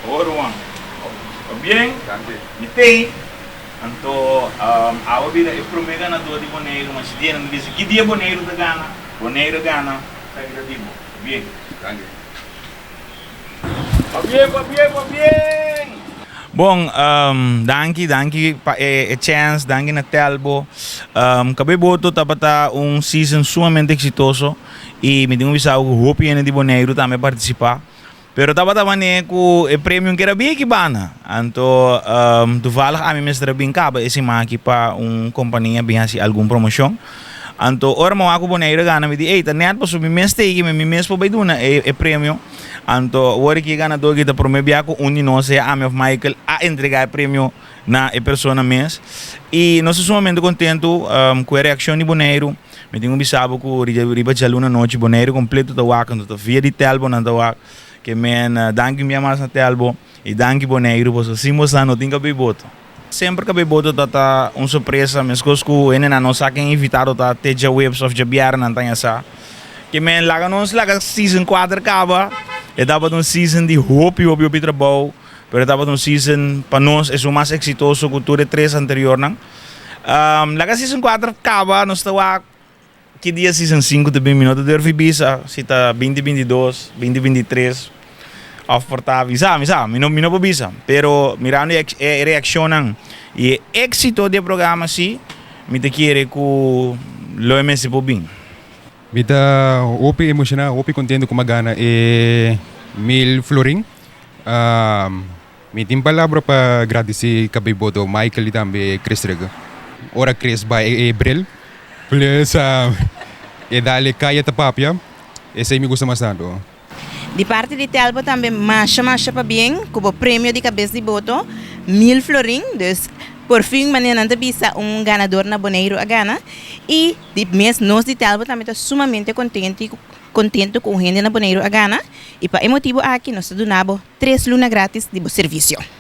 Awor ruman, pabien. Danki. Mi t'ei. Anto awe bira e promé ganadó di Boneiru. Ma si dia nan ta bisa ki dia Boneiru ta gana, Boneiru a gana, esaki ta di bo. Pabien. Danki. Pabien, pabien, pabien! Bon, danki, danki pa e chèns, danki na Telbo. Kab'é Boto tabata un season sumamente eksitoso i mi tin ku bisa ku hopi hende di Boneiru tambe a partisipá. Pero tabata manera ku e premio no keda bin aki banda. Anto toevallig ami mester a bin kaba e siman aki pa un kompania bin hasi algun promoshon. Anto ora mi wak ku Boneiru a gana mi di ey ta nèt pasobra mi mes ta aki mi mes por bai duna e premio. Anto awor aki e ganador aki ta prome bia ku un di nos sea ami òf Michael a entrega e premio na e persona mes. I nos ta sumamente kontentu ku e reakshon di Boneiru. Mi tin ku bisa bo ku riba djaluna anochi Boneiru kompleto ta wak, anto ta via di Telbo nan ta wak. Ke men danki un bia mas na Telbo i danki Boneiru pasobra sin boso no tin kabei boto. Semper kabei boto ta ta un sorpresa meskos ku hendenan no sa ken invitado ta te djaweps òf djabièrnè nan ta haña sa. Ke men laga nos laga season kuater kaba, e tabata un season di hopi hopi hopi trabou, pero e tabata un season pa nos esun mas eksitoso ku tur e tres anteriornan. Laga season kuater kaba nos ta wak ki dia season sinku ta bin mi no ta durfi bisa si ta 2022, 2023 of por ta mi sa mi sa mi no mi no por bisa pero mirando e e reakshonnan i e éksito di e programa si mi ta kere ku lo e mester por bin. Mi ta hopi emoshoná hopi kontentu ku mi a gana e 1000 florin. Mi tin palabra pa gradisí Kabei Boto, Michael i tambe Chris Trigger. Ora Chris bai e bril, plus e dal e kaya ta papia, esei mi gusta mas tantu. Di parti di Telbo tambe masha masha pabien ku bo premio di Kabes di Boto, 1000 florin, dus porfin manera nan ta bisa un ganador na Boneiru a gana i di mes nos di Telbo tambe ta sumamente kontenti kontento ku un hende na Boneiru a gana i pa e motibu aki nos ta duna bo tres luna gratis di bo servisio.